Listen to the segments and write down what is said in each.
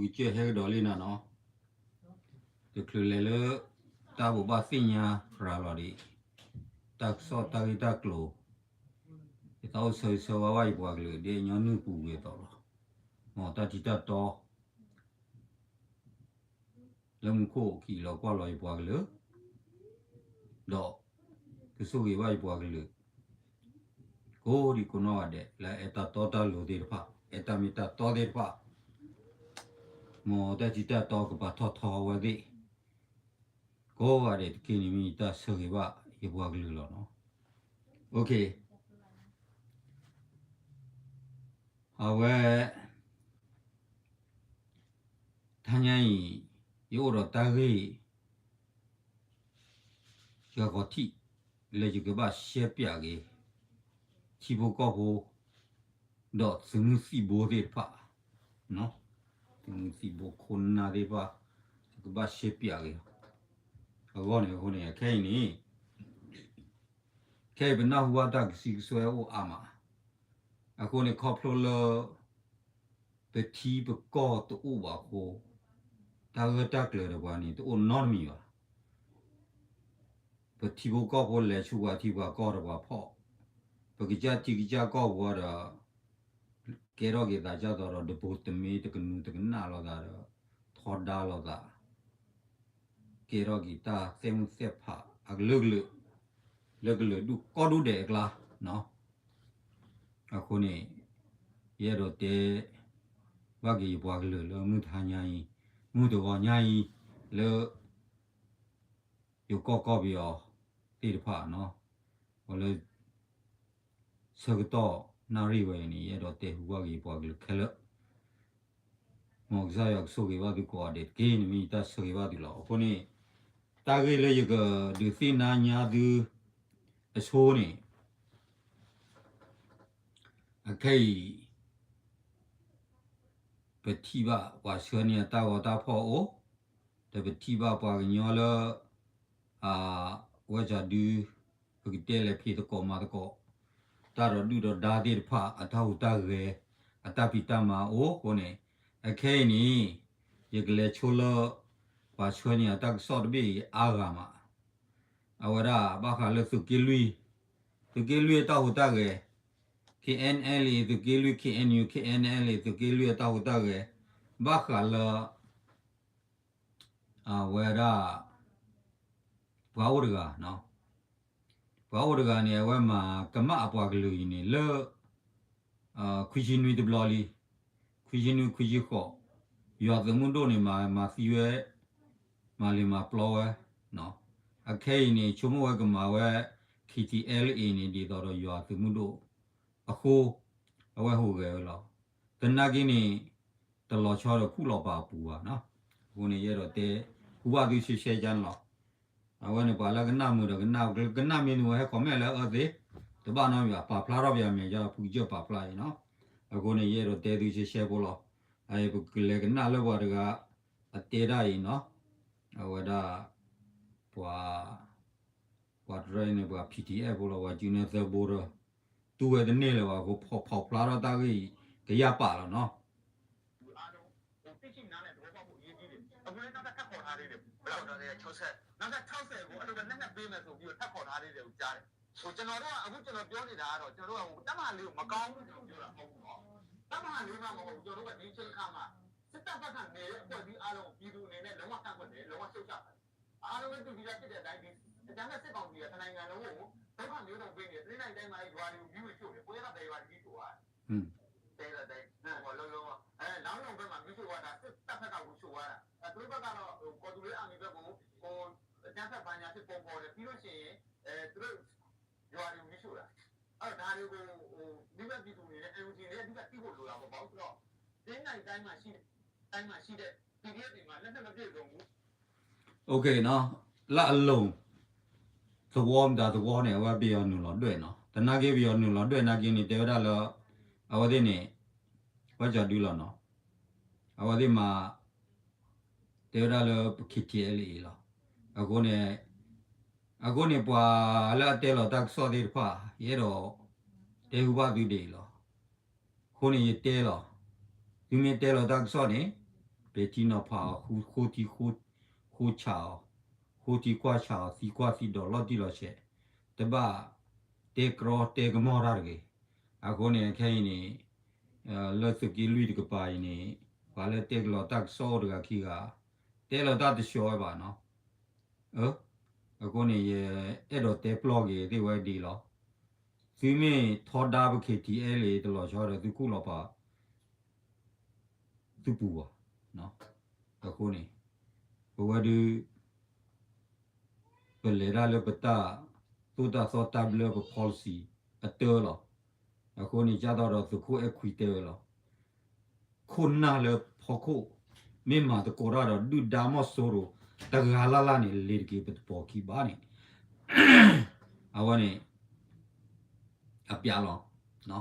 ကစၢၢ်ဟဲကဒီးလံနၤနီၤ, တချုးလဲၤလၢ တၢ်ဘိးဘၣ်သ့ၣ်ညါရၤလီၤဒံး, တၢ်ကစီၣ်တၢ်ဂ့ၢ်တၢ်ကျိၤ, ယသးအိၣ်ဆၢဂ့ၤဆၢဝါဘၣ်ယပှၤကလုာ် ဒ်ညီနုၢ်ပူၤကွံာ်အသိးလီၤ. မ်တၢ်ထံတၢ်တီ လၢမူခိၣ်ကအိၣ်လီၤကွၢ်လီၤယပှၤကလုာ်, ဒီး ကဆိၣ်ဂ့ၤဘၣ်ယပှၤကလုာ် ကိးဒံကိးနီၢ်ဂၤဒဲး လၢအဲၣ်တၢ်တီတၢ်လိၤသ့ၣ်တဖၣ်, အဲၣ်တၢ်မ့ၢ်တၢ်တီသ့ၣ်တဖၣ်, မ်တၢ်ထံတၢ်တီကပာ်ထီၣ်ထီအဝဲသ့ၣ် ကိးဂၤဒဲးတက့ၢ်န့ၣ်မ့ၢ်ယတၢ်ဆၢဂ့ၤဘၣ်ယပှၤကလုာ်လီၤနီၤ. အဝဲ တဟါညါအံၤ ယအိၣ်ဒီးတၢ်ဂ့ၢ် ယဂီၤထံး လၢယကဘၣ်ရှဲပၠးက့ၤ ထံဖိကီၢ်ဖိ ဒီးသုးမုၢ်သံၣ်ဘိသ့ၣ်တဖၣ်, သုးမုၢ်သံၣ်ဘိခိၣ်နၢ်သ့ၣ်တဖၣ် ယကဘၣ်ရှဲပၠးက့ၤ အဂီၢ်န့ၣ်အဃိန့ၣ် ခဲအံၤန့ၣ် ခဲအံၤပနၢ်ဟူဘၣ်တၢ်ကဆံကစွဲအိၣ်အါမး, အဃိန့ၣ်ခီဖျိလၢ ပထံပကီၢ်တအိၣ်ဘၣ်အဃိ တၢ်ဂၢၢ်တၢ်ကျၢၤဒီးပှၤန့ၣ် တအိၣ်နီတမံၤဘၣ်. ပထံဖိကီၢ်ဖိလဲၤဆူပှၤထံပှၤကီၢ်ဒီးပှၤဖီၣ်, ပကစၢ်ထံကစၢ်ကီၢ်ဖိဒီး ကဲထီၣ်က့ၤသးဒ်သိးဒီး တပိၤတမ့ၢ်တကနူၤတကနၣ်လိာ်သးဒီး ထီဒါလိာ်သး ကဲထီၣ်က့ၤတၢ်သဲမုၢ်သဲဖးအကလုာ်ကလုာ် လၢကလုာ်ဒူၣ်ကီၢ်ဒူၣ်ဒဲးအကျါ, အဃိန့ၣ် ယအဲၣ်ဒိးတဲ ဘၣ်က့ၤယပှၤကလုာ်လၢမုၢ်တဟါညါအံၤ, မုၢ်တဂီၤညါအံၤ လၢ ယကီၢ်ကီၢ်ပယီၤသ့ၣ်တဖၣ်နီၤ, အလၢ ဆၢကတီၢ်နၣ်ရံၣ်ဝဲအံၤန့ၣ် ယအဲၣ်ဒိးတဲဟူဘၣ်က့ၤယပှၤကလုာ်ခဲလၢာ်, မ်ကစၢ်ယွၤကဆိၣ်ဂ့ၤဘၣ်သုကိးဂၤဒဲးတက့ၢ်န့ၣ်မ့ၢ်ယတၢ်ဆၢဂ့ၤဘၣ်သုလီၤ. အဃိန့ၣ် တၢ်ဂ့ၢ်လၢယကဒုးသ့ၣ်ညါသု အဆိန့ၣ် အခဲအံၤ ပထံၣ်ဘၣ်ပှၤဆှၢန့ၢ်အတၢ်ဂီၤတၢ်ဖီၣ်အိၣ်, ဒီးပထံၣ်ဘၣ်ပှၤကညီလၢ အဝဲဒၣ်ဒုး ပကတဲလဲၤဖံးသကိးမၤသကိး တၢ်ဒီးဒုၣ်ဒီးဒါသ့ၣ်တဖၣ် အတၢ်ဟူးတၢ်ဂဲၤ အတၢ်ဖံးတၢ်မၤအိၣ်အဃိန့ၣ် အခဲအံၤန့ၣ် ယကလဲၤဆိလၢ ပှၤဆှၢန့ၢ်အတၢ်ကစီၣ်တဘ့ၣ်အံၤအါဂၤမး အဝဲဒၣ်ဘၣ်ဃးလၢသုးက့လွံၢ်, သုးက့လွံၢ်အတၢ်ဟူးတၢ်ဂဲၤ, KNLA သုးက့လွံၢ် KNU KNLA သုးက့လွံၢ်အတၢ်ဟူးတၢ်ဂဲၤ, ဘၣ်ဃးလၢ အဝဲဒၣ် ပှၤအိၣ်တဂၤ, ပှၤအိၣ်တဂၤန့ၣ် အဝဲမၤကမၣ်အပှၤကလုာ်အံၤန့ၣ်လၢ ခွံဆံနွံတဘျီလံ, ခွံဆံနွံခွံဆံဃိး, ယွၤသုးမုၢ်ဒိၣ်န့ၣ် မၤသံဝဲ, မၤလံၤမၤပျီဝဲ, အခဲအံၤန့ၣ် ဆိကမိၣ်ဝဲကမၤဝဲ KTLA န့ၣ် ဒ်သိးဒီးယွၤသုးမုၢ်ဒိၣ်အဃိ အဝဲဟူးဂဲၤဝဲလီၤ. သနာ်က့န့ၣ် တလီၤဆီဒီးခူၣ်လီၤပာ်အပူၤဘၣ်နီၤ. အဃိန့ၣ် ယအဲၣ်ဒိးတဲ ဟူဘၣ်သုရှဲရှဲကန့ၣ်လီၤ. အဝဲန့ၣ် ပှၤလၢကနၣ်မုာ်ဒီးကနၣ်, ကနၣ်မ့ၢ်နုၤဝဲဟဲ comment လၢအအၢသ့, တဘၣ်နီတမံၤဘၣ်, ပာ်ဖျါထီၣ်ပယၤမဲာ်ယါ ဖုကစၢၢ်ပာ်ဖျါအံၤနီၤ. အဃိန့ၣ် ယအဲၣ်ဒိးတဲသုရှဲရှဲဖိလီၤ. ပကလဲၤကနၣ်လၢပှၤတဂၤ အတဲဒၣ်အံၤနီၤ. အဝဲဒၣ် ပှၤ ပှၤတရၢအံၤန့ၣ် ပှၤ PDF ဖိလီၤ, ပှၤစုနဲသၢဘိဒီး တူၢ်ဝဲတန့ၢ်လၢၤဘၣ်အဃိ ဖီၣ်ဖျါထီၣ်တၢ်ဂ့ၢ်အံၤ ကယၣ်ပာ်လီၤနီၤ. သိရှိနားလည်သဘောပေါက်ဖို့အရေးကြီးတယ်။ အခုလည်းနောက်ထပ်ထပ်ခေါ်ထားသေးတယ်။ ဘယ်လောက်ခေါ်ထားသေးလဲ? ခြောက်ဆက်။ နောက်ထပ်ခြောက်ဆက်ကို အဲ့လိုပဲလက်နက်ပေးမယ်ဆိုပြီးတော့ထပ်ခေါ်ထားသေးတယ်လို့ကြားတယ်။ ဟိုကျွန်တော်တို့ကအခုကျွန်တော်ပြောနေတာကတော့ကျွန်တော်တို့ကဟိုတပ်မဟာလေးကိုမကောင်းဘူးကျွန်တော်ပြောတာမဟုတ်ဘူးနော်။ တပ်မဟာလေးမှမဟုတ်ဘူးကျွန်တော်တို့ကဒီချိန်ခါမှာစစ်တပ်ဘက်ကနေတဲ့အကွက်ကြီးအားလုံးကိုပြည်သူအနေနဲ့လုံးဝကန့်ကွက်တယ်လုံးဝရှုတ်ချတယ်။ အားလုံးလည်းသိပြီးသားဖြစ်တဲ့အတိုင်းဒီအကြမ်းဖက်စစ်ကောင်စီကတစ်နိုင်ငံလုံးကိုဒုက္ခမျိုးစုံပေးနေတယ်။ တနင်္သာရီတိုင်းမှာလည်းရွာတွေကိုမီးဝင်ရှို့တယ်။ ကိုရကဘယ်ရွာတွေမီးရှို့သွားလဲ။ ဟွန်း တဲတဲ့တိုင်းဟိုလောလောအဲလောင်းလုံးဘက်မှာမီးရှို့သွားတာစစ်တပ်ဘက်ကဝင်ရှို့သွားတာအဲသူတို့ဘက်ကတော့ဟိုကော်သူလေးအာမီဘက်ကိုဟိုအကြမ်းဖက်ဘာညာဖြစ်ပုံပေါ်တယ်ပြီးလို့ရှိရင်အဲသူတို့ရွာတွေကိုမီးရှို့တာအဲ့တော့ဒါတွေကိုဟိုဒီဘက်ပြည်သူတွေနဲ့ NUG နဲ့အဓိကသိဖို့လိုတာပေါ့ဘာလို့ဆိုတော့တနင်္သာရီတိုင်းမှာရှိတဲ့တိုင်းမှာရှိတဲ့ PDF တွေမှာလက်နက်မပြည့်စုံဘူး OK နီၤ, လၢအလိၤ သဝီမတၤသဝီန့ၣ် အဝဲပယီၤနုာ်လီၤဒွဲၣ်နီၤ, သနာ်က့ပယီၤနုာ်လီၤဒွဲၣ်နာ်က့န့ၣ် တဲဝဲဒၣ်လၢ အဝဲသ့ၣ်န့ၣ် ဝဲကၠီၤဒုလီၤနီၤ, အဝဲသ့ၣ်မၤ တဲဝဲဒၣ်လၢပ KTLA လီၤ, အဃိန့ၣ် အဃိန့ၣ်ပှၤလၢအတဲလီၤတၢ်ကစီၣ်သ့ၣ်တဖၣ် ယအဲၣ်ဒိး တဲဟူဘၣ်သုဒ်အံၤလီၤ. အဃိန့ၣ်ယတဲလီၤ, သုမ့ၢ်တဲလီၤတၢ်ကစီၣ်န့ၣ် ဖ ပဲာ်ထံနီၤဖးအီၤ ဃိထံ ဃိဆးအီၤ, ဃိထံကွၢ်ဆးအီၤ သံကွၢ်သံဒိးလီၤတံၢ်လီၤဆဲး, တဘၣ်တဲကြီတဲကမီၤတၢ်တဂ့ၤ. အဃိန့ၣ် ခဲအံၤန့ၣ် လၢသုးက့လွံၢ်တကပၤအံၤန့ၣ် ပှၤလၢတဲကလီၤတၢ်ကစီၣ်အိၣ်တဂၤခံဂၤ တဲလီၤတၢ်တဆှီဝဲဘၣ်နီၤ. အဃိန့ၣ် ယအဲၣ်ဒိးတဲပျီၢ်က့ၤသ့ၣ်ဝဲဒ်လီၤ. သုမ့ၢ်ထီဒါပ K T L A တလီၤဆီဒီး သုခူၣ်လီၤပာ် သုပူၤဘၣ်. အဃိန့ၣ် ပဝဲဒု ပလဲၤတၢ်လၢပတၢ်သိၣ်တၢ်သီတၢ်ဘျၢပ policy အတၢလီၤ. အဃိန့ၣ် ကၢ်သိးဒီးသုးခိၣ်အဲၣ်ခွံတဲဝဲလီၤ. ခိၣ်နၢ်လၢဖီခိၣ် မ့ၢ်မၤသကိးတၢ်ဒီးဒုၣ်ဒါမီၢ်စိရိၤတဂၤလၢ်လၢ်န့ၣ် လ့ၤတက့ၤပတပိာ်ခံဘၣ်န့ၣ် အဝဲန့ၣ် အပျးလီၤ.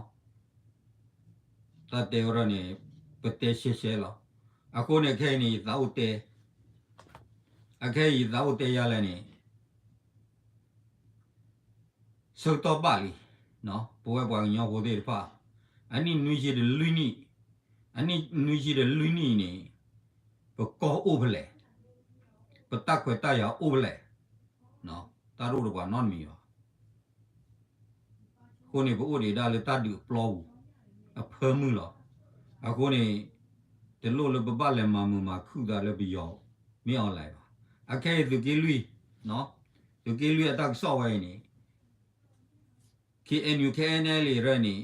တၢ်တဲဝဲဒၣ်န့ၣ် ပတဲရှဲရှဲလီၤ. အဃိန့ၣ် ခဲအံၤန့ၣ် ယသးအိၣ်တဲ, အခဲအံၤယသးအိၣ်တဲယၤလဲၣ်န့ၣ် ဆၢကတီၢ်ဘၣ်လံ, ပဝဲပှၤကညီဖိသ့ၣ်တဖၣ် အနံၣ်နွံဆံဒီးလွံၢ်နံၣ်, အနံၣ်နွံဆံဒီးလွံၢ်နံၣ်အံၤန့ၣ် ပကီၢ်အိၣ်ဖဲလဲၣ်, ပတၢ်ခွဲးတၢ်ယာ်အိၣ်ဖဲလဲၣ်, တၢ်တအိၣ်ဒီးပှၤနီတမံၤဘၣ်. အဃိန့ၣ် ပအိၣ်ဒံးဒၣ်လၢတၢ်ဒုးအပျီပူၤ အဖၢမုၢ်လီၤ. အဃိန့ၣ် တလိၣ်လၢပဘၣ်လဲၤမၤမုာ်မၤခုၣ်သးလၢပယီၤ မ့ၢ်အီၤလဲၣ်ဘၣ်. အခဲအံၤသုးက့လွံၢ်, သုးက့လွံၢ်အတၢ်ကစီၣ်ဝဲအံၤန့ၣ် K N U K N L A ရၢန့ၣ်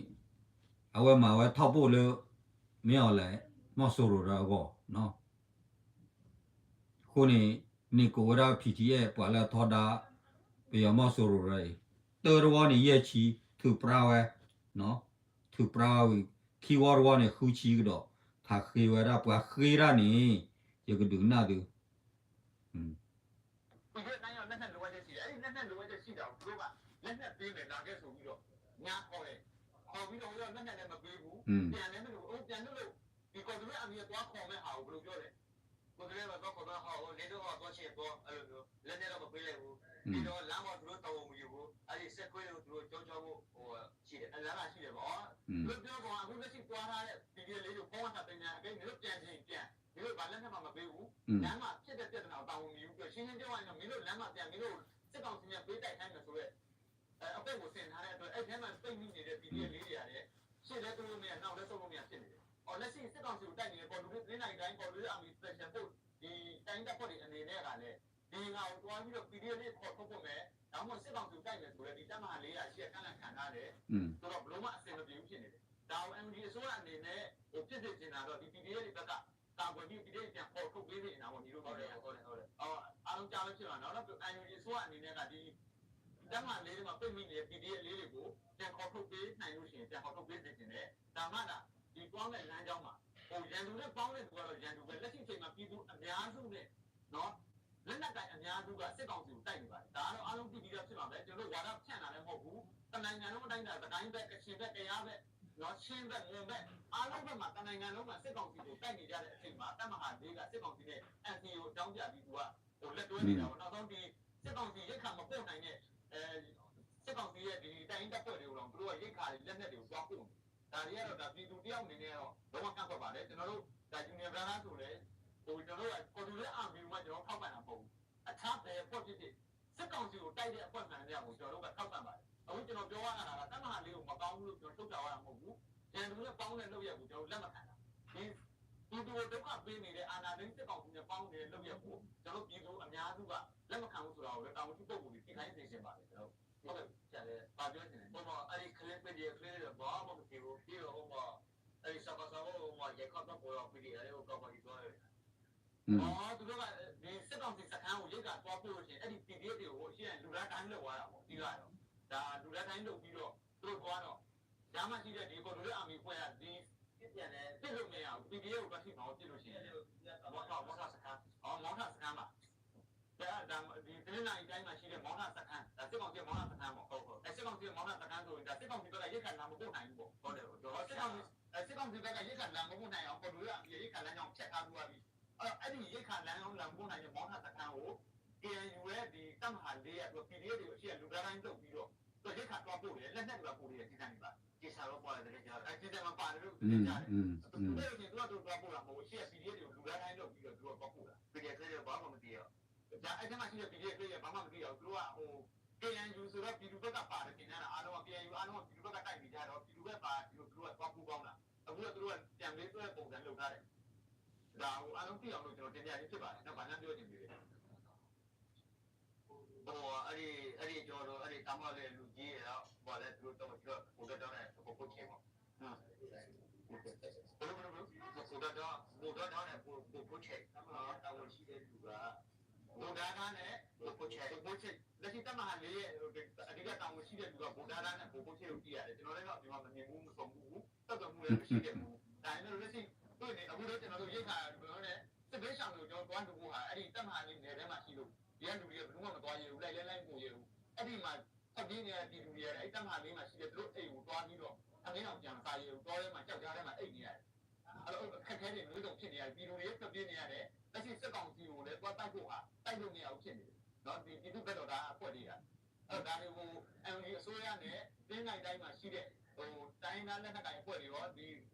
အဝဲမၤဝဲထီၣ်ပိၢ်လၢ မ့ၢ်အီၤလဲၣ် မီၢ်စိရိၤရၢအဂီၢ် အဃိန့ၣ် န့ၢ်ကိးဝဲဒၣ် P T F ပှၤလၢအထီဒါ ပယီၤမီၢ်စိရိၤရၢအံၤ တၢတဝီန့ၣ် ယဲၢ်ဆံ ထုးပြါဝဲ, ထုးပြါဝဲဝံၤ ခံဝီတဝီန့ၣ် ဃုဆံကဒီး ထးဃ့ဝဲဒၣ် ပှၤဃ့တၢ်န့ၣ် ယကဒုးကနၣ်သု လက်နက်လိုအပ်ချက်ရှိတယ်။ အဲ့ဒီလက်နက်လိုအပ်ချက်ရှိတာကို သူတို့က လက်နက်ပေးမယ် လာခဲ့ဆိုပြီးတော့ ညါခေါ်တယ်။ ခေါ်ပြီးတော့ ဟိုကလက်နက်လည်းမပေးဘူး။ ပြန်လည်းမလို့ ဟိုပြန်လို့လို့ ဒီကော်သူလ့အမီးကသွားခေါ်မဲ့ဟာကို ဘယ်လိုပြောလဲ။ ကိုယ်တည်းကသွားခေါ်တော့ ဟော နေတော့ ဟော သွားချင်သွား အဲ့လိုမျိုး လက်နက်တော့မပေးလိုက်ဘူး။ ပြီးတော့ လမ်းပေါ်သူတို့တာဝန်မယူဘူး။ အဲ့ဒီစက်ခွေးတွေကို သူတို့ကျောင်းကျောင်းဖို့ ဟို ရှိတယ်။ အလားအလာရှိတယ်ပေါ့။ သူတို့ပြောတော့ အခုလက်ရှိသွားထားတဲ့ P D F လေးတို့ ဖုန်းကသာတင်တယ်။ အဲ့ဒီမျိုးပြန်ချင်ပြန် မင်းတို့ဘာလက်နက်မှမပေးဘူး။ လမ်းမှာဖြစ်တဲ့ပြဿနာကိုတာဝန်မယူဘူး။ ရှင်းရှင်းပြောရရင်တော့ မင်းတို့လမ်းမှာပြန် မင်းတို့စစ်ကောင်စီနဲ့ပေးတိုက်ခိုက်မယ်ဆိုတော့ အကွက်ကိုဆင်ထားတဲ့အတွက် အဲ့ထဲမှာပိတ်မိနေတဲ့ P D F လေးတွေကလည်း ရှေ့လည်းတိုးလို့မရ နောက်လည်းဆုတ်လို့မရဖြစ်နေတယ်။ အော် လက်ရှိစစ်ကောင်စီကိုတိုက်နေတဲ့ ကော်သူလ့ တနင်္သာရီတိုင်း ကော်သူလ့ Army Special Force ဒီတိုင်းတပ်ဖွဲ့တွေအနေနဲ့ကလည်း ဒီဟာကိုသွားပြီးတော့ P D F လေးခေါ်ထုတ်ဖို့မယ်။ ဒါမှမဟုတ်စစ်ကောင်စီကိုတိုက်မယ်ဆိုရင် ဒီတပ်မဟာ လေးရာရှိကမ်းလှမ်းခံထားတယ်။ ဆိုတော့ဘယ်လိုမှအဆင်မပြေဘူးဖြစ်နေတယ်။ ဒါကို N U G အစိုးရအနေနဲ့ ဟို ဖြစ်စေချင်တာတော့ ဒီ P D F တွေဘက်က ကာကွယ်ပြီး P D F ပြန်ခေါ်ထုတ်ပေးစေချင်တာပေါ့ ညီတို့အနေနဲ့။ ဟုတ်တယ် ဟုတ်တယ် ဟုတ်တယ်။ အော် အားလုံးကြားလို့ဖြစ်မှာနော်။ နောက် N U G အစိုးရအနေနဲ့က ဒီတပ်မဟာ လေးထဲမှာပိတ်မိနေတဲ့ P D F လေးတွေကို ပြန်ခေါ်ထုတ်ပေးနိုင်လို့ရှိရင် ပြန်ခေါ်ထုတ်ပေးစေချင်တယ်။ ဒါမှသာ ဒီသွားမဲ့လမ်းကြောင်းမှာ ဟို ရန်သူနဲ့ပေါင်းတဲ့သူကတော့ရန်သူပဲ။ လက်ရှိအချိန်မှာ ပြည်သူအများစုနဲ့ နော် လက်နက်ကိုင်အများစုကစစ်ကောင်စီကိုတိုက်နေပါတယ်။ ဒါကတော့အားလုံးသိပြီးသားဖြစ်မှာပဲ။ ကျွန်တော်တို့ဝါဒဖြန့်တာလည်းမဟုတ်ဘူး။ တစ်နိုင်ငံလုံးအတိုင်းအတာ စစ်ကိုင်းဘက်၊ ကချင်ဘက်၊ ကယားဘက်၊ နော် ချင်းဘက်၊ မွန်ဘက် အားလုံးဘက်မှာ တစ်နိုင်ငံလုံးမှာစစ်ကောင်စီကိုတိုက်နေကြတဲ့အချိန်မှာ တပ်မဟာ လေးကစစ်ကောင်စီနဲ့ N C A ကိုအကြောင်းပြပြီး သူက ဟို လက်တွဲနေတာပေါ့။ နောက်ဆုံး ဒီစစ်ကောင်စီရိက္ခာမပို့နိုင်တဲ့ အဲ စစ်ကောင်စီရဲ့ဒီတပ်ရင်းတပ်ဖွဲ့တွေကိုတော့ သူတို့ကရိက္ခာတွေ လက်နက်တွေကိုသွားပို့နေတယ်။ ဒါတွေကတော့ ဒါပြည်သူတစ်ယောက်အနေနဲ့ကတော့ လုံးဝကန့်ကွက်ပါတယ်။ ကျွန်တော်တို့ ဒါ Union Brother ဆိုလည်း ဟို ကျွန်တော်တို့က ကော်သူလ့ Army ကိုမှ ကျွန်တော်တို့ထောက်ပံ့တာမဟုတ်ဘူး။ အခြားဘယ်အဖွဲ့ဖြစ်ဖြစ် စစ်ကောင်စီကိုတိုက်တဲ့အဖွဲ့မှန်သမျှကို ကျွန်တော်တို့ကထောက်ပံ့ပါတယ်။ အခုကျွန်တော်ပြောရတာက တပ်မဟာ လေးကိုမကောင်းဘူးလို့ ကျွန်တော်ရှုတ်ချသွားတာမဟုတ်ဘူး။ ရန်သူနဲ့ပေါင်းတဲ့လုပ်ရပ်ကို ကျွန်တော်တို့လက်မခံတာ။ ဒီပြည်သူကိုဒုက္ခပေးနေတဲ့အာဏာသိမ်းစစ်ကောင်စီနဲ့ပေါင်းနေတဲ့လုပ်ရပ်ကို ကျွန်တော်တို့ပြည်သူအများစုကလက်မခံဘူးဆိုတာကိုလည်း တာဝန်ရှိပုဂ္ဂိုလ်တွေသိခိုင်းစေချင်ပါတယ်။ ကျွန်တော်တို့ ဟုတ်ကဲ့ ဆရာလည်းဘာပြောချင်လဲ။ ဟိုမှာ အဲ့ဒီကလေး ပီဒီအီကလေးတွေ ဘာမှမသိဘူး။ ပြီးတော့ ဟိုမှာ အဲ့ဒီစကစ ဟိုမှာ ရိုက်ခတ်တော့ ပေါ်တော့ ပီဒီအီလေးကို ကောက်ပါဒီပြောတယ်။ အော် သူတို့က ဒီစစ်ကောင်စီစခန်းကိုရိက္ခာသွားပို့လို့ရှိရင် အဲ့ဒီ P D F တွေကို ရှေ့ကလူသားတိုင်းလုပ်သွားတာပေါ့။ ပြီးတော့ ဒါလူသားတိုင်းလုပ်ပြီးတော့ သူတို့သွားတော့ ဒါမှရှိတဲ့ ဒီကော်သူလ့ Army အဖွဲ့က ဒီ ပစ်လို့မရဘူး။ P D F ကိုသွားထိမှာပေါ့။ ပစ်လို့ရှိရင် မော်ထောင် မော်ထောင်စခန်း အော် မော်ထောင်စခန်းမှာ ဒါ ဒါ ဒီတနင်္သာရီတိုင်းမှာရှိတဲ့ မော်ထောင်စခန်း ဒါစစ်ကောင်စီရဲ့ မော်ထောင်စခန်းပေါ့။ ဟုတ် ဟုတ် အဲ စစ်ကောင်စီရဲ့ မော်ထောင်စခန်းဆိုရင် ဒါစစ်ကောင်စီဘက်ကရိက္ခာလာမပို့နိုင်ဘူးပေါ့။ ဟုတ်တယ် ဟုတ်တယ်။ စစ်ကောင်စီ အဲ စစ်ကောင်စီဘက်ကရိက္ခာလာမပို့နိုင်အောင် ကော်သူလ့ Army ကရိက္ခာလမ်းကြောင်းကိုဖျက်ထားပြီးသွားပြီ။ အဲ့တော့ အဲ့ဒီရိက္ခာလမ်းကြောင်းလာမပို့နိုင်တဲ့ မော်ထောင်စခန်းကို K N U ရဲ့ ဒီတပ်မဟာ လေးက သူက P D F တွေကို အရှေ့ကလူသားတိုင်းလုပ်ပြီးတော့ သူကရိက္ခာသွားပို့တယ်။ လက်နက်တွေပါပို့တယ်။ ကျည်ဆံတွေပါ ကျည်ဆံတွေပါတယ်လို့ ကျနော်ကြားတယ်။ သူတို့က သူတို့သွားပို့တာမဟုတ်ဘူး။ အရှေ့က P D F တွေကို လူသားတိုင်းလုပ် ဒီးအဲၣ်ထဲမှာရှိတဲ့ ပီၣ်ကၠ့ၣ်အကျိယဲ ဘာမှမသိရဘူး သူတို့ကဟို KNU ဆိုတော့ ပြည်သူ့ဘက်ကပါတယ် ထင်ကြတာ အားလုံးက KNU အားလုံးက ပြည်သူ့ဘက်က တိုက်နေကြတော့ ပြည်သူ့ဘက်ပါ ပြည်သူ့ဘက်က သွားပူးပေါင်းတာ အခုတော့ သူတို့က ပြန်ပေးဆွဲတဲ့ ပုံစံလုပ်ထားတယ် ဒါကို အားလုံးသိအောင်လို့ ကျွန်တော်တင်ပြခြင်းဖြစ်ပါတယ် နောက် ဘာများပြောချင်သေးလဲ ဟို အဲ့ဒီ အဲ့ဒီ ကျွန်တော်တို့ အဲ့ဒီ တၢ်မီၢ်လၢလူကြီးရယ်တော့ ဘာလဲ သူတို့ တော့ ကျွန်တော် ကိုတော့ တော့ နဲ့ ကိုကိုချေပေါ့ ဘိုဒေါ်ဒေါ ဘိုဒေါ်ဒေါနဲ့ ဘိုဘိုဖိချဲ တာဝန်ရှိတဲ့လူက ဘိုဒါဒါနဲ့ ဘိုဖိချဲ ဘိုဖိချဲ လက်ရှိတပ်မဟာလေးရဲ့ အဓိကတာဝန်ရှိတဲ့လူက ဘိုဒါဒါနဲ့ ဘိုဖိချဲကိုသိရတယ် ကျွန်တော်လည်းတော့ ဒီမှာမမြင်ဘူး မစုံဘူး ဆက်သွယ်မှုလည်းမရှိခဲ့ဘူး ဒါပေမဲ့လို့ လက်ရှိ တွေ့နေ အခုတော့ ကျွန်တော်တို့ ရိက္ခာ ဘယ်လိုလဲ စစ်ဘေးရှောင်တွေကို ကျွန်တော် သွားလှူဖို့ဟာ အဲ့ဒီ တပ်မဟာလေး နယ်ထဲမှာရှိလို့ ဒီကလူတွေက ဘယ်သူမှ မသွားရဲဘူး လိုက်လဲ လိုက်ပို့ရဲဘူး အဲ့ဒီမှာ ထွက်ပြေးနေရတဲ့ ပြည်သူတွေက အဲ့ တပ်မဟာလေး မှာရှိတဲ့ သူတို့အိမ်ကို သွားပြီးတော့ ထမင်းတောင် ပြန်မစားရဲဘူး တောထဲမှာ ကျောက်ကြားထဲမှာ အိပ်နေရတယ် အဲ့တော့ အခက်အခဲတွေ မျိုးစုံ ဖြစ်နေရတယ် ပြည်သူတွေ ထွက်ပြေးနေရတယ် လက်ရှိ စစ်ကောင်စီကိုလည်း သွားတိုက်ဖို့ဟာ တိုက်လို့မရဘူး ဖြစ်နေတယ်နော် ဒီ ပြည်သူ့ဘက်တော်သား အဖွဲ့တွေက အဲ့တော့ ဒါတွေကို NLD အစိုးရနဲ့ တနင်္သာရီတိုင်းမှာရှိတဲ့ ဟို တိုင်းရင်းသား လက်နက်ကိုင် အဖွဲ့တွေရော ဒီ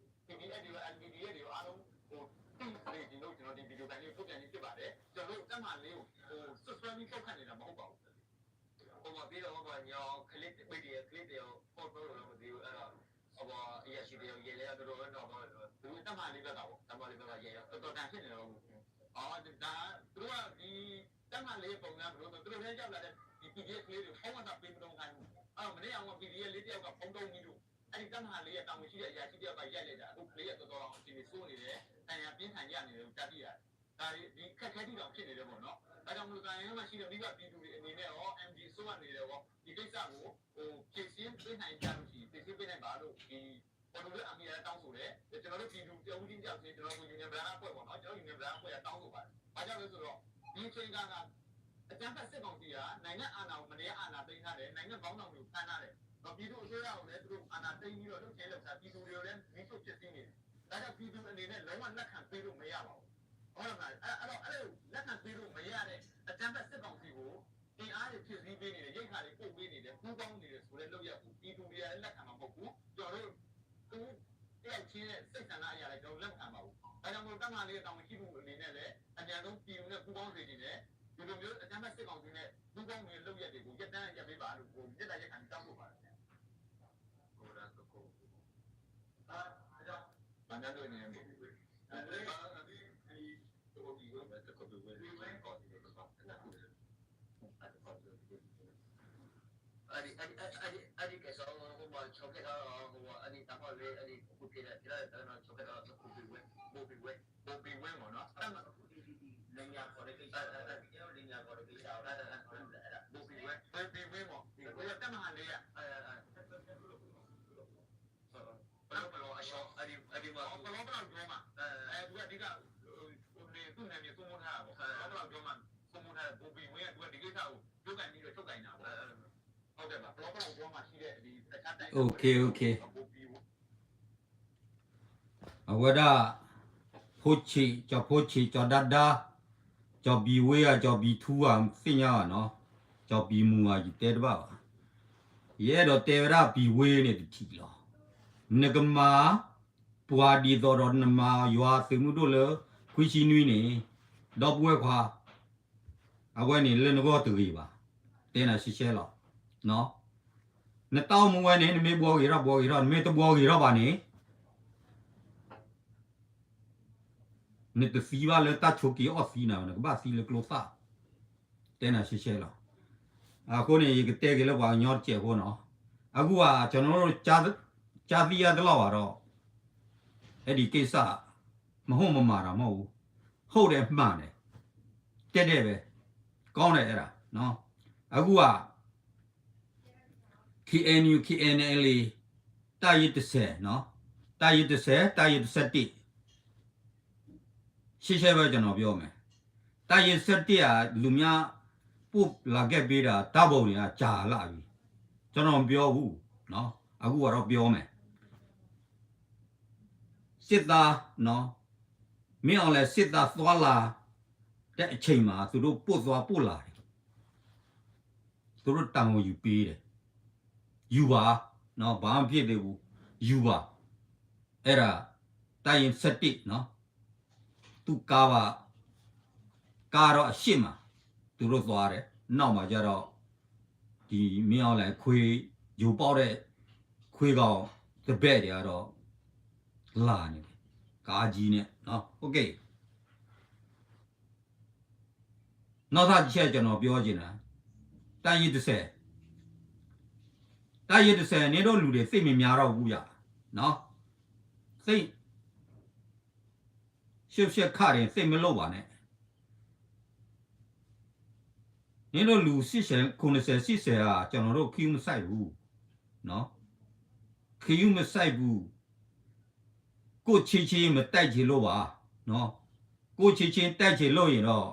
PDF တွေရော LPDF တွေရော အားလုံး ဟို သိစေချင်လို့ ကျွန်တော် ဒီ ဗီဒီယို ကလေးကို ထုတ်ပြန်ခြင်း ဖြစ်ပါတယ် ကျွန်တော်တို့ တပ်မဟာလေး ကို ဟို စွပ်စွဲပြီး ပုတ်ခတ်နေတာ မဟုတ်ပါဘူး ဟိုမှာ ပြီးတော့ ဟိုမှာ ညီ ကလေး မီဒီယာ ကလေးတယောက် ဖုန်း ဖုန်းလို့တော့ မသိဘူး အဲ့တော့ ဟိုမှာ အရာရှိတယောက် ရဲလဲတော့ တော်တော်ပဲ နောက်တော့ သူ တပ်မဟာလေး ဘက်ကပေါ့ တပ်မဟာလေး ဘက်က ရဲတော့ တော်တော်တန် ဖြစ်နေတော့ အော် ဒါ သူတို့က ဒီ တပ်မဟာလေး ပုံစံ ဘယ်လိုဆို သူတို့ ထဲရောက်လာတဲ့ ဒီ PDF ကလေးတွေ ဖုန်းက ပေးမသုံးခိုင်းဘူး အဲ့တော့ မနေ့က ဟို PDF လေး တယောက်က ဖုန်းသုံးပြီးလို့ အဲ့ဒီ တပ်မဟာလေး က တာဝန်ရှိတဲ့ အရာရှိတယောက်က ရိုက်လိုက်တာ အခု ကလေးက တော်တော်တောင် အခြေအနေ ဆိုးနေတယ် ဒဏ်ရာ ပြင်းထန် ရနေတယ်လို့ ကြားသိရတယ် ဒါတွေ ဒီအခက်အခဲထိတောင် ဖြစ်နေတယ်ပေါ့နော် ဒါကြောင့်မို့လို့ သံယံလမ်းမရှိတဲ့ မိဘပြည်သူတွေ အနေနဲ့ရော NLD အစိုးရ အနေနဲ့ရော ဒီကိစ္စကို ဟို ဖြေရှင်းပေးနိုင်ကြလို့ရှိရင် ဖြေရှင်းပေးနိုင်ပါလို့ ဒီ ပေါ်တူလၢ အမီအရ တောင်းဆိုတယ် ကျွန်တော်တို့ ပြည်သူ တဦးချင်းစီ ကျွန်တော်တို့ Union Brother အဖွဲ့ပေါ့နော် ကျွန်တော် Union Brother အဖွဲ့က တောင်းဆိုပါတယ် ဘာကြောင့်လဲဆိုတော့ ဒီအချိန်အခါက အကြမ်းဖက် စစ်ကောင်စီက နိုင်ငံအာဏာကို မတရား အာဏာသိမ်းထားတယ် နိုင်ငံခေါင်းဆောင်တွေကို ဖမ်းထားတယ် ဒီး ပြည်သူ့အစိုးရကိုလည်း သူတို့ အာဏာသိမ်းပြီးတော့ လုပ်ချင်လုပ်တာ ပြည်သူတွေကိုလည်း မီးရှို့ဖျက်ဆီးနေတယ် ဒါကြောင့် ပြည်သူ အနေနဲ့ လုံးဝ လက်ခံပေးလို့ မရပါဘူး ဟုတ်လား အဲ့အဲ့တော့ အဲ့လို လက်ခံပေးလို့ မရတဲ့ အကြမ်းဖက် စစ်ကောင်စီကို အင်အားတွေ ဖြည့်ဆည်းပေးနေတယ် ရိက္ခာတွေ ပို့ပေးနေတယ် ပူးပေါင်းနေတယ်ဆိုတဲ့ လုပ်ရပ်ကို ပြည်သူတွေက လက်ခံမှာ မဟုတ်ဘူး ကျွန်တော်တို့ သူတယောက်ချင်းရဲ့ စိတ်ဆန္ဒအရလည်း ကျွန်တော် လက်မခံပါဘူး ဒါကြောင့်မို့ တပ်မဟာလေး တာဝန်ရှိသူ အနေနဲ့လည်း အမြန်ဆုံး ပြည်သူနဲ့ ပူးပေါင်းစေချင်တယ် ဒီလိုမျိုး အကြမ်းဖက် စစ်ကောင်စီနဲ့ ပူးပေါင်းနေတဲ့ လုပ်ရပ်တွေကို ရပ်တန့်ရပ်ပေးပါလို့ ဟို မေတ္တာရပ်ခံပြီး တောင်းဆိုပါတယ်ခင်ဗျာ ဟိုဒါသကိး ဘာများလို့နေလဲ အဲ့ဒီ အဲ့ဒီ အဲ့ဒီ အဲ့ဒီ အဲ့ဒီကဲ ဆို ဟိုမှာ ချုပ်ခဲ့တော့ ဟို အဲ့ဒီ တၢ်မီၢ်လၢ အဲ့ဒီ အခု ဖြစ်တဲ့ ဖြစ်တဲ့ တော့ ချုပ်ခဲ့တော့ တခု ဘိဝဲ ဘိဘိဝဲ ဘိဘိဝဲ ပေါ့နော် အဲ့မှာ လင်ညာခေါ်တဲ့ကိစ္စ လင်ညာခေါ်တဲ့ကိစ္စ အဲ့ဒါ ဘိဘိဝဲ ဘိဘိဝဲ ပေါ့ ဘိဘိဝဲ တပ်မဟာလေး က ပလောပလောအရှော့ အဲ့ဒီ အဲ့ဒီမှာ ပလောပလောကျော်မှာ အဲ သူက အဓိက သူ့နယ်မြေ စိုးမိုးထားတာပေါ့ ပလောပလောကျော်မှာ စိုးမိုးထားတဲ့ ဘိုဘိဝဲ သူက ဒီကိစ္စကို လုပ်ကိုင်ပြီးတော့ ချုပ်ကိုင်တာပေါ့ ဟုတ်ကဲ့ပါ ပလောပလောကျော်မှာရှိတဲ့ ဒီ တခြားတိုင်း OK OK ဘိုဘိဝဲ အဝဲဒၣ် ဖိဆံး ကၠီၤဖိဆံး ကၠီၤဒါဒါ ကၠီၤဘံဝ့ဧါ ကၠီၤဘံထူဧါ သ့ၣ်ညါဘၣ်နီၤ, ကၠီၤဘံမူဧါ ယတဲတဘၣ်ဘၣ်. ယအဲၣ်ဒိးတဲဝဲဒၣ်ဘံဝ့န့ၣ်တထံၣ်လီၤ. နကမၤ ပှၤဒ်သိးဒီးနမၤယွၤသုးမုၢ်ဒိၣ်လၢ ခွံဆံနွံန့ၣ် ဒီပုၢ်ဝဲၢ်ခွါ အဝဲန့ၣ်လၢနဂီၢ်တဂ့ၤဘၣ်. တဲနၤရှဲရှဲလီၤ. နတၢ်အိၣ်မူဝဲန့ၣ် နမ့ၢ်ဘှီဂ့ၤထီၣ်ဘှီဂ့ၤထီၣ် နမ့ၢ်တဘှီဂ့ၤထီၣ်ဘၣ်န့ၣ် နတသံဘၣ်လၢတၢ်ဆိးက့ၤအီၣ်သံနၤဘၣ် နကဘၣ်သံလၢကျိသၣ်. တဲနၤရှဲရှဲလီၤ. အဃိန့ၣ် ယကတဲက့ၤလၢပှၤကညီတစဲးဖိနီၤ. အဂုၤအဂၤ ကျွန်တော်တို့ ကြားသိရသလောက်ပါတော့ အဲဒီကိစ္စ မဟုတ်မမှန်တာမဟုတ်ဘူး. ဟုတ်တယ်မှန်တယ်. တည့်တည့်ပဲ. ကောင်းတယ်အဲ့ဒါနော်. အခုက KNU KNLA တပ်ရင်းတစ်ဆယ်နော်. တပ်ရင်းတစ်ဆယ် တပ်ရင်းတစ်ဆယ့်တစ် ရှင်းရှင်းပဲကျွန်တော်ပြောမယ်. တပ်ရင်းတစ်ဆယ့်တစ်က လူများပို့လာခဲ့ပေးတာ ဓာတ်ပုံတွေက ကြာလှပြီ. ကျွန်တော်မပြောဘူးနော်. အခုကတော့ပြောမယ်. စစ်သားနော်, မင်းအောင်လှိုင်စစ်သားသွားလာတဲ့အချိန်မှာ သူတို့ပို့သွားပို့လာတယ်. သူတို့တာဝန်ယူပေးတယ်. ယူပါနော်, ဘာမှမဖြစ်သေးဘူး. ယူပါ. အဲ့ဒါ တပ်ရင်းတစ်ဆယ့်တစ်နော်. သူ့ကားပါ, ကားတော့အရှေ့မှာ သူတို့သွားတယ်။ နောက်မှာကျတော့ ဒီမင်းအောင်လှိုင်ခွေး ယိုပေါက်တဲ့ခွေးကောင် တပည့်တွေကတော့ လာနေတယ်။ ကားကြီးနဲ့နော်။ Okay. နောက်ထပ်တစ်ချက်ကျွန်တော်ပြောချင်တာ တပ်ရင်းတစ်ဆယ် တပ်ရင်းတစ်ဆယ် နင်တို့လူတွေသိပ်မများတော့ဘူးဗျာနော်။ သိပ် ရှုပ်ရှက်ခတ်တယ် သိပ်မလုပ်ပါနဲ့ နင်တို့လူရှစ်ဆယ် ခုနှစ်ဆယ် ရှစ်ဆယ်ဟာ ကျွန်တော်တို့ ခရုမစိုက်ဘူးနော်။ ခရုမစိုက်ဘူး။ ကိုယ့်ချင်းချင်း မတိုက်ချင်လို့ပါနော်။ ကိုယ့်ချင်းချင်း တိုက်ချင်လို့ရင်တော့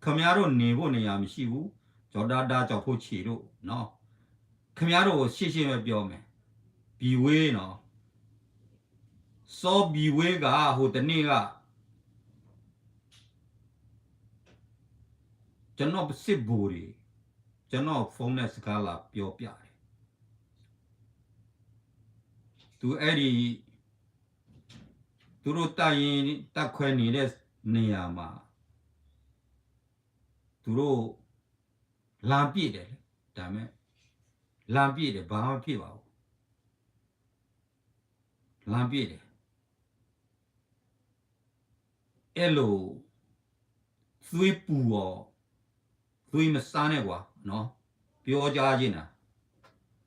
ခင်ဗျားတို့နေဖို့နေရာမရှိဘူး။ ကျော်ဒါဒါ ကျော်ဖိုးချေတို့နော်။ ခင်ဗျားတို့ကို ရှင်းရှင်းပဲပြောမယ်။ ဘီဝေးနော်။ စောဘီဝေးက ဟိုတနေ့က ကျွန်တော့်စစ်ဗိုလ်တွေ ကျွန်တော့်ဖုန်းနဲ့ စကားလာပြောပြတယ်။ သူအဲ့ဒီ သူတို့တပ်ရင်း တပ်ခွဲနေတဲ့နေရာမှာ သူတို့လှမ်းပစ်တယ်လေ။ ဒါပေမဲ့ လှမ်းပစ်တယ် ဘာမှမဖြစ်ပါဘူး။ လှမ်းပစ်တယ်။ အဲ့လို သွေးပူအောင် သွေးမစားနဲ့ကွာနော်။ ပြောကြားချင်တာ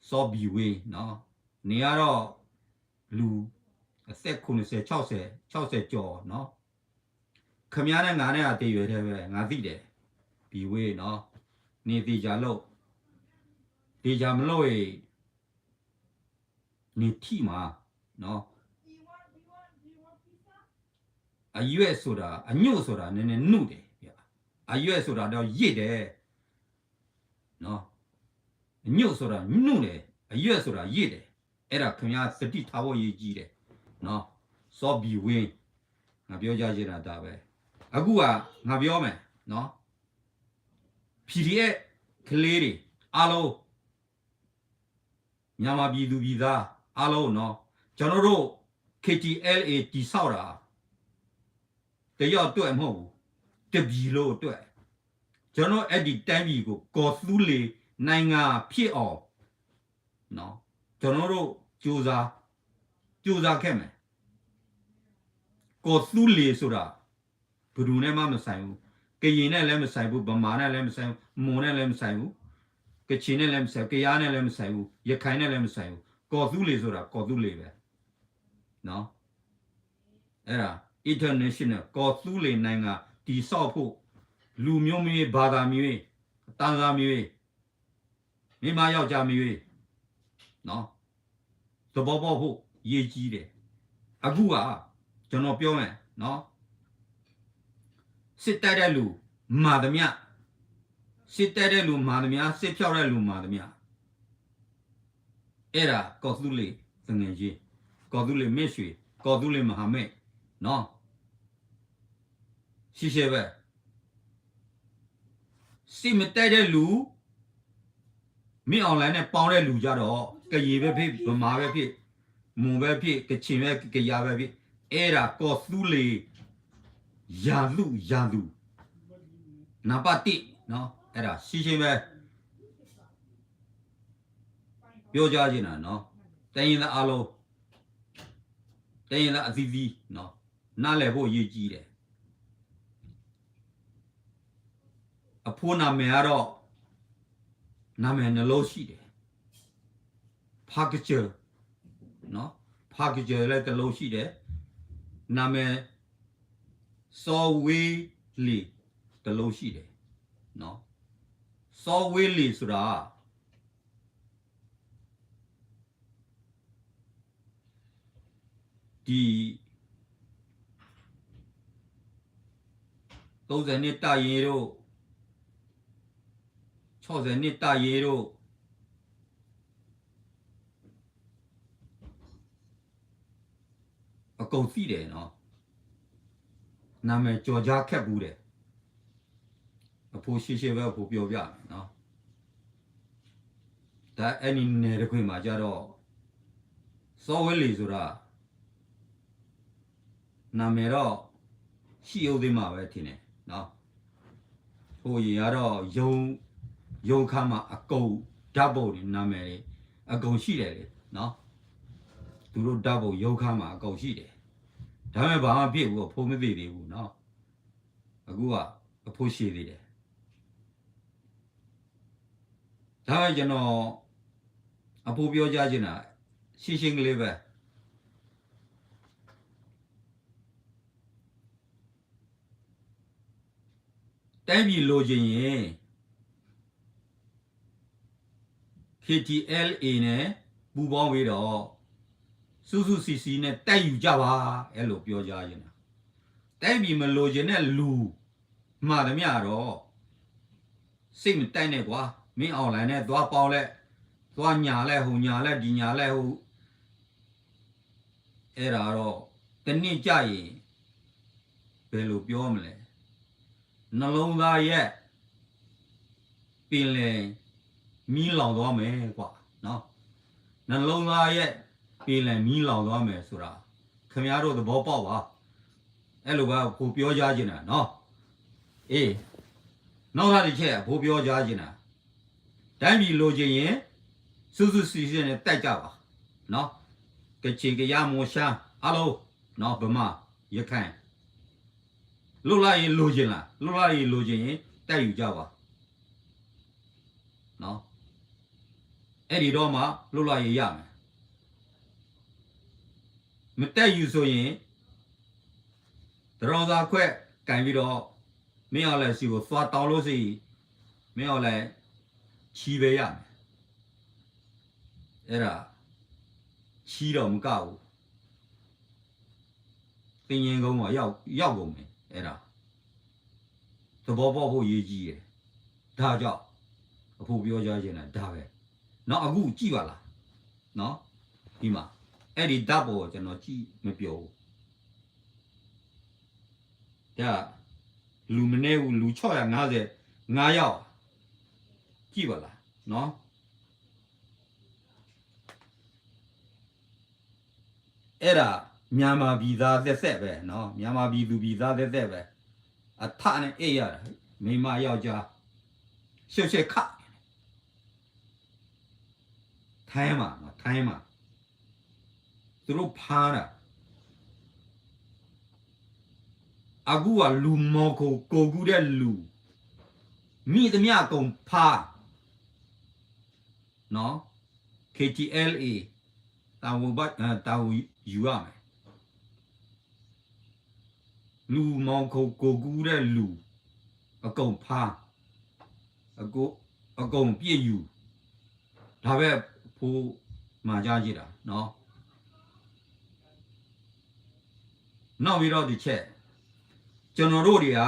စောဘီဝေးနော်။ နေရတော့ လူအသက်ခုနှစ်ဆယ် ခြောက်ဆယ် ခြောက်ဆယ်ကျော်နော်။ ခင်ဗျားနဲ့ငါနဲ့က တစ်ရွယ်တည်းပဲ ငါသိတယ်။ ဘီဝေးနော်။ နင်သေချာလုပ်။ သေချာမလုပ်ရင် နင်ထိမှာနော်။ အရွက်ဆိုတာ အညို့ဆိုတာ နည်းနည်းနုတယ်ဗျာ။ အရွက်ဆိုတာတော့ ရစ်တယ်နော်။ အညို့ဆိုတာ နုတယ်။ အရွက်ဆိုတာ ရစ်တယ်။ အဲ့ဒါ ခင်ဗျား သတိထားဖို့ အရေးကြီးတယ်နော်။ စောဘီဝေး ငါပြောကြားချင်တာ ဒါပဲ။ အခုက ငါပြောမယ်နော်။ PDF ကလေးတွေ အားလုံး မြန်မာပြည်သူပြည်သား အားလုံးနော်။ ကျွန်တော်တို့ KTLA တည်ဆောက်တာ တစ်ယောက်အတွက်မဟုတ်ဘူး။ တစ်ပြည်လုံးအတွက် ကျွန်တော်တို့ အဲ့ဒီတိုင်းပြည်ကို ကော်သူးလေနိုင်ငံဖြစ်အောင်နော် ကျွန်တော်တို့ ကြိုးစား ကြိုးစားခဲ့မယ်။ ကော်သူးလေဆိုတာ ဘယ်သူနဲ့မှမဆိုင်ဘူး။ ကရင်နဲ့လည်းမဆိုင်ဘူး။ ဗမာနဲ့လည်းမဆိုင်ဘူး။ မွန်နဲ့လည်းမဆိုင်ဘူး။ ကချင်နဲ့လည်းမဆိုင်ဘူး။ ကယားနဲ့လည်းမဆိုင်ဘူး။ ရခိုင်နဲ့လည်းမဆိုင်ဘူး။ ကော်သူးလေဆိုတာ ကော်သူးလေပဲနော်။ အဲ့ဒါ international ကော်သူးလေနိုင်ငံတည်ဆောက်ဖို့ လူမျိုးမရွေး ဘာသာမရွေး အတန်းစားမရွေး မိန်းမယောက်ျားမရွေးနော် သဘောပေါက်ဖို့ ရေးကြီးတယ်။ အခုက ကျွန်တော်ပြောမယ်နော်။ စစ်တိုက်တဲ့လူမှန်သမျှ စစ်တိုက်တဲ့လူမှန်သမျှ စစ်ဖြောက်တဲ့လူမှန်သမျှ အဲ့ဒါ ကော်သူးလေသူငယ်ချင်း ကော်သူးလေမိတ်ဆွေ ကော်သူးလေမဟာမိတ်နော်။ ရှင်းရှင်းပဲ စစ်မတိုက်တဲ့လူ မင်းအောင်လှိုင်နဲ့ပေါင်းတဲ့လူကြတော့ ကရင်ပဲဖြစ် ဗမာပဲဖြစ် မွန်ပဲဖြစ် ကချင်ပဲ ကယားပဲဖြစ် အဲ့ဒါ ကော်သူးလေ ရန်သူ ရန်သူ နံပါတ်တစ်နော် အဲ့ဒါ ရှင်းရှင်းပဲ ပြောကြားချင်တာနော်။ တိုင်းရင်းသားအားလုံး တိုင်းရင်းသားအသီးသီးနော် နားလည်ဖို့ အရေးကြီးတယ်။ အဖိနာမည်ကတော့ နာမည်နှစ်လုံးရှိတယ်။ ဖားကစၢၢ်နော် ဖားကစၢၢ်လည်းတစ်လုံးရှိတယ်။ နာမည် စောဝေးလီတစ်လုံးရှိတယ်နော်။ စောဝေးလီဆိုတာ ဒီ သုံးဆယ်နှစ် တပ်ရင်းတို့ ခြောက်ဆယ်နှစ် တပ်ရင်းတို့ အကုန်သိတယ်နော်။ နာမည်ကျော်ကြားခဲ့ဖူးတယ်။ အဖိရှင်းရှင်းပဲ အဖိပြောပြမယ်နော်။ ဒါအဲ့ဒီနယ်တစ်ခွင်မှာကျတော့ စောဝေးလီဆိုတာ နာမည်တော့ ရှိဦးသေးမှာပဲထင်တယ်နော်။ ဟိုအရင်ကတော့ ရုံးရုံးခန်းမှာ အကုန် ဓာတ်ပုံ တွေ နာမည်တွေ အကုန်ရှိတယ်လေနော်. သူတို့ ဓာတ်ပုံ ရုံးခန်းမှာ အကုန်ရှိတယ်. ဒါပေမဲ့ ဘာမှမဖြစ်ဘူး, အဖိမသေသေးဘူးနော်. အခုက အဖိရှည်သေးတယ်. ဒါပေမဲ့ ကျွန်တော် အဖိပြောကြားချင်တာ ရှင်းရှင်းကလေးပဲ. တိုင်းပြည်လိုချင်ရင် KTLA နဲ့ ပူးပေါင်းပြီးတော့ စုစုစည်းစည်းနဲ့ တိုက်ယူကြပါ, အဲ့လိုပြောကြားချင်တာ. တိုင်းပြည်မလိုချင်တဲ့လူ မှန်သမျှတော့ စိတ်မတိုက်နဲ့ကွာ, မင်းအောင်လှိုင်နဲ့ သွားပေါင်းလိုက်, သွားညာလိုက်, ဟိုညာလိုက်, ဒီညာလိုက်, ဟို အဲ့ဒါတော့ တစ်နေ့ကျရင် ဘယ်လိုပြောမလဲ, နှလုံးသားရဲ့ ပင်လယ်မီးလောင်သွားမယ်ကွာနော်. နှလုံးသားရဲ့ ပင်လယ်မီးလောင်သွားမယ်ဆိုတာ ခင်ဗျားတို့ သဘောပေါက်ပါ. အဲ့လိုပဲ အဖိပြောကြားချင်တာနော်. အေး, နောက်ထပ်တစ်ချက် အဖိပြောကြားချင်တာ, တိုင်းပြည်လိုချင်ရင် စုစုစည်းစည်းနဲ့ တိုက်ကြပါနော်. ကချင်, ကယား, မွန်, ရှမ်း အားလုံးနော်, ဗမာ, ရခိုင် လွတ်လပ်ရေးလိုချင်လား, လွတ်လပ်ရေးလိုချင်ရင် တိုက်ယူကြပါနော်. အဲ့ဒီတော့မှ လွတ်လပ်ရေးရမယ်. မတိုက်ယူဆိုရင် တရောင်းသားခွဲကိုင်ပြီးတော့ မင်းအောင်လှိုင်ဆီကို သွားတောင်းလို့ရှိရင် မင်းအောင်လှိုင် ချီးပဲရမယ်. အဲ့ဒါ ချီးတော့မကဘူး, သင်ငင်းကုန်းမှာ ရောက်, ရောက်ကုန်မယ်. အဲ့ဒါ သဘောပေါက်ဖို့ အရေးကြီးတယ်. ဒါကြောင့် အဖိပြောကြားချင်တာ ဒါပဲနော်. အခုကြည့်ပါလားနော်, ဒီမှာ အဲ့ဒီဓာတ်ပုံကို ကျွန်တော်ကြည့်မပြောဘူး. ဒါ လူမနည်းဘူး, လူခြောက်ရာငါးဆယ်ငါးယောက် ကြည့်ပါလားနော်. အဲ့ဒါ မြန်မာပြည်သားသက်သက်ပဲနော်, မြန်မာပြည်သူပြည်သားသက်သက်ပဲ. အထနဲ့ အိပ်ရတာ, မိန်းမယောက်ျား ရှုပ်ရှက်ခတ်နေတယ်. ထိုင်းမှာနော်, ထိုင်းမှာ သူတို့ဖမ်းတာ. အခုက လူမှောင်ခို ကိုယ်ကူးတဲ့လူ မိသမျှအကုန်ဖမ်းနော်. KTLA တာဝန်ဘတ်, အဲ, တာဝန်ယူရမယ်. လူမှောင်ခို ကိုယ်ကူးတဲ့လူ အကုန်ဖမ်း, အကုန်, အကုန်ပြစ်ယူ. ဒါပဲ ဖိမှာကြားချင်တာနော်. နောက်ပြီးတော့တစ်ချက်, ကျွန်တော်တို့တွေက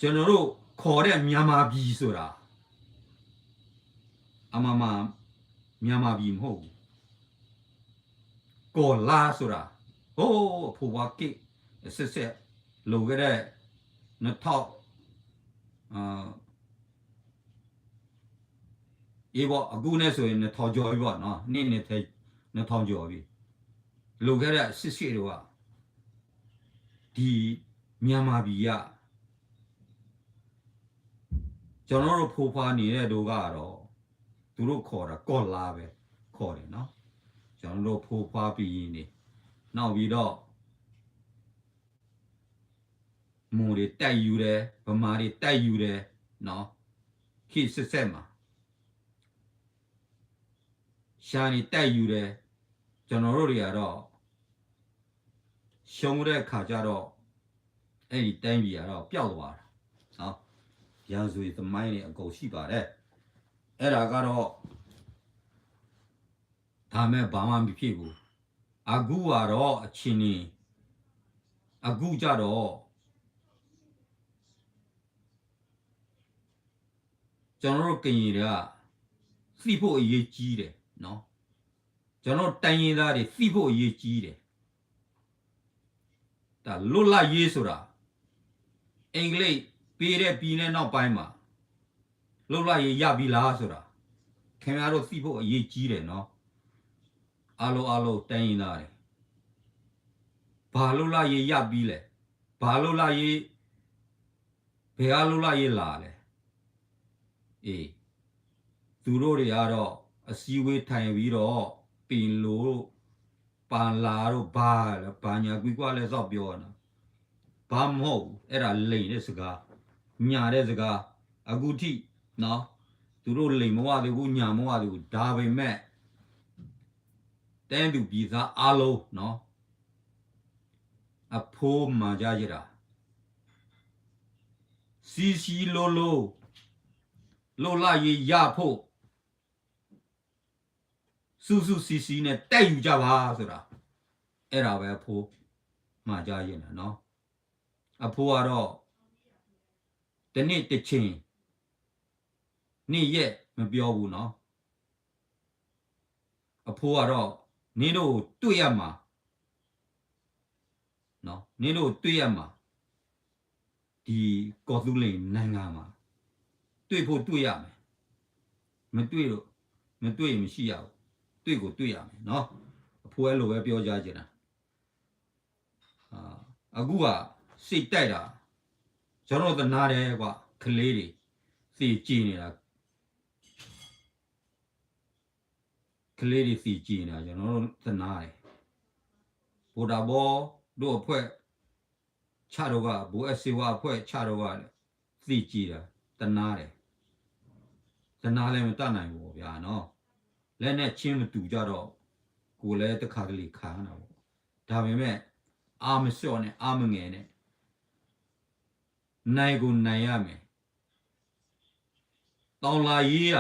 ကျွန်တော်တို့ခေါ်တဲ့ မြန်မာပြည်ဆိုတာ အမှန်မှန် မြန်မာပြည်မဟုတ်ဘူး. ကော်လၢဆိုတာ, ဟိုး အဖိခွါခေတ်အဆက်ဆက် လွန်ခဲ့တဲ့ နှစ်ထောင်, အာ, အေးပေါ့, အခုနဲ့ဆိုရင် နှစ်ထောင်ကျော်ပြီပေါ့နော်, နှစ်, နှစ်, နှစ်ထောင်ကျော်ပြီ. လွန်ခဲ့တဲ့ စစ်စစ်တုန်းက ဒီမြန်မာပြည်က ကျွန်တော်တို့ ဖိခွါနေတဲ့တုန်းကတော့ သူတို့ခေါ်တာ ကော်လၢပဲခေါ်တယ်နော်. ကျွန်တော်တို့ ဖိခွါ ကရင်တွေ, နောက်ပြီးတော့ မွန်တွေ တိုက်ယူတယ်, ဗမာတွေ တိုက်ယူတယ်နော်, ခေတ်အဆက်ဆက်မှာ ရှမ်းတွေ တိုက်ယူတယ်. ကျွန်တော်တို့တွေကတော့ ရှုံးတဲ့အခါကျတော့ အဲ့ဒီတိုင်းပြည်ကတော့ ပျောက်သွားတာနော်. ရာဇဝင်သမိုင်းတွေ အကုန်ရှိပါတယ်. အဲ့ဒါကတော့ ဒါပေမဲ့ ဘာမှမဖြစ်ဘူး. အခုကတော့ အခြေအနေ, အခုကျတော့ ကျွန်တော်တို့ ကရင်တွေက သိဖို့အရေးကြီးတယ်နော်. ကျွန်တော်တို့ တိုင်းရင်းသားတွေ သိဖို့အရေးကြီးတယ်. ဒါ လွတ်လပ်ရေးဆိုတာ အင်္ဂလိပ်ပေးတဲ့ပြီးနဲ့နောက်ပိုင်းမှာ လွတ်လပ်ရေးရပြီလားဆိုတာ ခင်ဗျားတို့ သိဖို့အရေးကြီးတယ်နော်. အားလုံး, အားလုံး တိုင်းရင်းသားတွေ, ဘာလွတ်လပ်ရေးရပြီလဲ? ဘာလွတ်လပ်ရေး ဖဲအလိၣ်လၢယလၢ်လဲၣ်. အ့, သူတို့တွေကတော့ အစည်းအဝေးထိုင်ပြီးတော့ ပင်လိုတို့ ပလၤတို့ ဘာလဲ ဘာညာကွီးကွီးလဲ သောက်ပြောနော်. ဘာမဟုတ်ဘူး, အဲ့ဒါလိမ်တဲ့စကား, ညာတဲ့စကား, အခုထိနော်, သူတို့လိမ်မဝသေးဘူး, ညာမဝသေးဘူး, ဒါပေမဲ့ တိုင်းသူပြည်သားအားလုံးနော်, အဖိမှာကြားရတာ, စီစီလိုလို လုပ်လာရေးရဖို့ စုစုစည်းစည်းနဲ့ တိုက်ယူကြပါဆိုတာ, အဲ့ဒါပဲအဖိမှာကြားရတာနော်. အဖိကတော့ တစ်နေ့တစ်ချိန် နေ့ရက်မပြောဘူးနော်. အဖိကတော့ နင်တို့တွေ့ရမှာနော်, နင်တို့တွေ့ရမှာ, ဒီကော်သူလင်နိုင်ငံမှာ တွေ့ဖို့တွေ့ရမယ်, မတွေ့လို့, မတွေ့ရင်မရှိရဘူး, တွေ့ကိုတွေ့ရမယ်နော်. အဖိအဲ့လိုပဲပြောကြချင်တာ. အခုက စိတ်တိုက်တာ, ကျွန်တော်သနားတယ်ကွာ, ကလေးတွေ သေကြေနေတာ, ကလေးတွေသေကြေနေတာ ကျွန်တော်တို့သနားတယ်. ဗိုလ်တဘိုးတို့အဖွဲ့ချတော့က, ဗိုလ်အဲၣ်စ့ဝါအဖွဲ့ချတော့က, သေကြေတာ သနားတယ်. သနားလည်းမတတ်နိုင်ဘူးပေါ့ဗျာနော်. လက်နဲ့ချင်းမတူကြတော့ ကိုယ်လည်းတစ်ခါတလေခံရတာပေါ့. ဒါပေမဲ့ အားမလျော့နဲ့, အားမငယ်နဲ့, နိုင်ကိုနိုင်ရမယ်. တော်လှန်ရေးက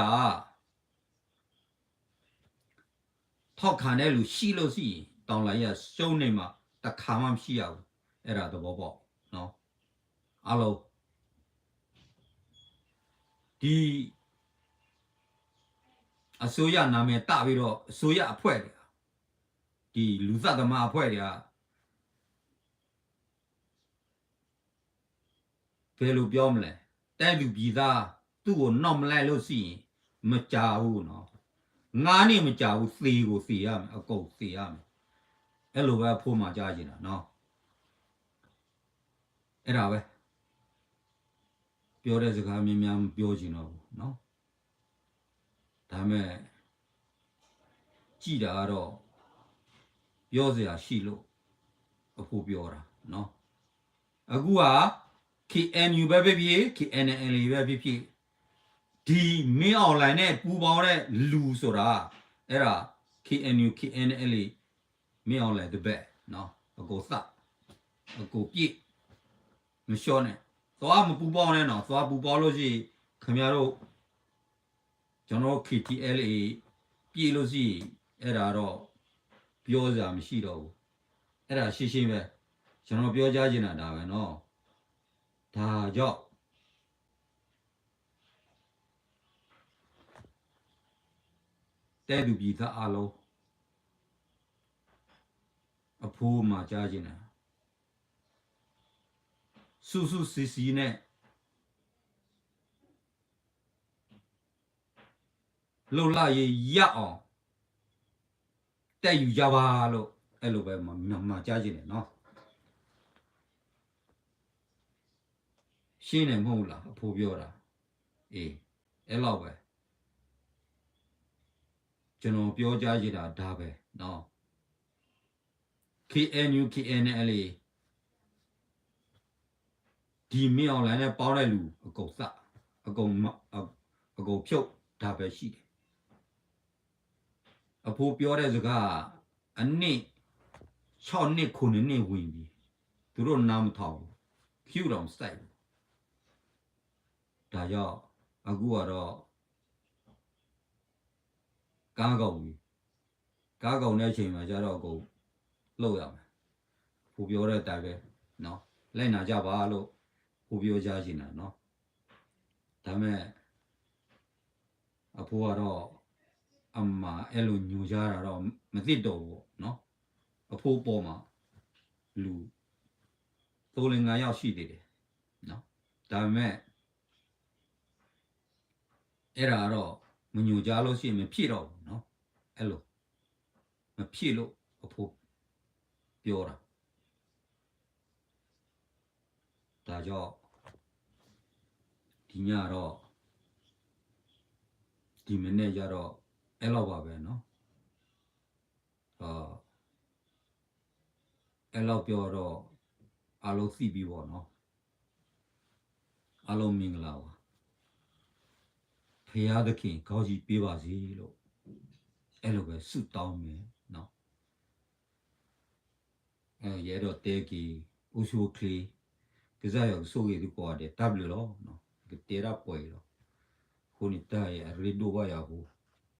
ထောက်ခံတဲ့လူရှိလို့ရှိရင် တော်လှန်ရေးက ရှုံးနေမှာ တစ်ခါမှမရှိရဘူး. အဲ့ဒါသဘောပေါက်နော်, အားလုံး. ဒီအစိုးရနာမည်တပ်ပြီးတော့ အစိုးရအဖွဲ့တွေက, ဒီလူသတ်သမားအဖွဲ့တွေက ဘယ်လိုပြောမလဲ, တိုင်းသူပြည်သား သူ့ကို နှောင့်မလိုက်လို့ရှိရင် မကြာဘူးနော်, ငါးနှစ်မကြာဘူး, သေကိုသေရမယ်, အကုန်သေရမယ်. အဲ့လိုပဲအဖိမှာကြားချင်တာနော်. အဲ့ဒါပဲ, ပြောတဲ့စကားများများမပြောချင်တော့ဘူးနော်. ဒါပေမဲ့ ကြည့်တာကတော့ ပြောစရာရှိလို့ အဖိပြောတာနော်. အခုက KNU ပဲဖြစ်ဖြစ်, KNLA ပဲဖြစ်ဖြစ်, ဒီမင်းအောင်လှိုင်နဲ့ပူးပေါင်းတဲ့လူဆိုတာ, အဲ့ဒါ KNU KNLA မင်းအောင်လှိုင်တဘက်နော်, အကုန်သတ်, အကုန်ပစ်, မလျှော့နဲ့, သွားမပူးပေါင်းနဲ့နော်, သွားပူးပေါင်းလို့ရှိရင် ခင်ဗျားတို့ ကျွန်တော်တို့ KTLA ပစ်လို့ရှိရင် အဲ့ဒါတော့ ပြောစရာမရှိတော့ဘူး. အဲ့ဒါရှင်းရှင်းပဲ, ကျွန်တော်ပြောကြားချင်တာဒါပဲနော်. ဒါကြောင့် တိုင်းသူပြည်သားအားလုံး အဖိမှာကြားချင်တာ, စုစုစည်းစည်းနဲ့ လုပ်လာရေးရအောင် တိုက်ယူကြပါလို့ အဲ့လိုပဲ မ- မ- မှာကြားချင်တယ်နော်. ရှင်းတယ်မဟုတ်ဘူးလား အဖိပြောတာ. အေး, အဲ့လောက်ပဲ, ကျွန်တော်ပြောကြားချင်တာဒါပဲနော်. KNU KNLA ဒီမင်းအောင်လှိုင်နဲ့ပေါင်းတဲ့လူ အကုန်သတ်, အကုန်မ- အ- အကုန်ဖြုတ်, ဒါပဲရှိတယ်. အဖိပြောတဲ့စကား အနှစ် ခြောက်နှစ် ခုနှစ်နှစ် ဝင်ပြီ, သူတို့နားမထောင်ဘူး, ကျူတောင်မစိုက်ဘူး. ဒါကြောင့် အခုကတော့ ကါကုန်ပြီ, ကါကုန်တဲ့အချိန်မှာကျတော့ အကုန်လုပ်ရမယ်. အဖိပြောတဲ့အတိုင်းပဲနော်, လိုက်နာကြပါလို့ အဖိပြောကြားချင်တာနော်. ဒါပေမဲ့ အဖိကတော့ အမၤအဲၣ်လိာ်ညိုကြတာတော့ မသင့်တော်ဘူးပေါ့နော်. အဖိအပေါ်မှာ လူ သုံးလေးငါးယောက်ရှိသေးတယ်နော်. ဒါပေမဲ့ အဲ့ဒါကတော့ မညိုကြားလို့ရှိရင် မဖြစ်တော့ဘူးနော်. အဲ့လို မဖြစ်လို့ အဖိပြောတာ. ဒါကြောင့် ဒီညတော့ ဒီမနက်ကျတော့ အဲလောက်ပါပဲနော်. အဲလောက်ပြောတော့ အားလုံးသိပြီပေါ့နော်. အားလုံးမင်္ဂလာပါ. ဘုရားသခင်ကောင်းချီးပေးပါစေလို့ အဲလိုပဲဆုတောင်းမယ်နော်. အဲယအဲၣ်ဒိးတဲက့ၤ အိၣ်ဆူၣ်အိၣ်ချ့ ကစၢ်ယွၤကဆိၣ်ဂ့ၤသုကိးဂၤဒဲး တၢ်ဘျုးလီၤ. ကတဲတၢ်ပှဲၤအံၤလီၤ. အဃိန့ၣ်တၢ်အံၤအရ့ဒိၣ်ဘၣ်ယၤအဃိ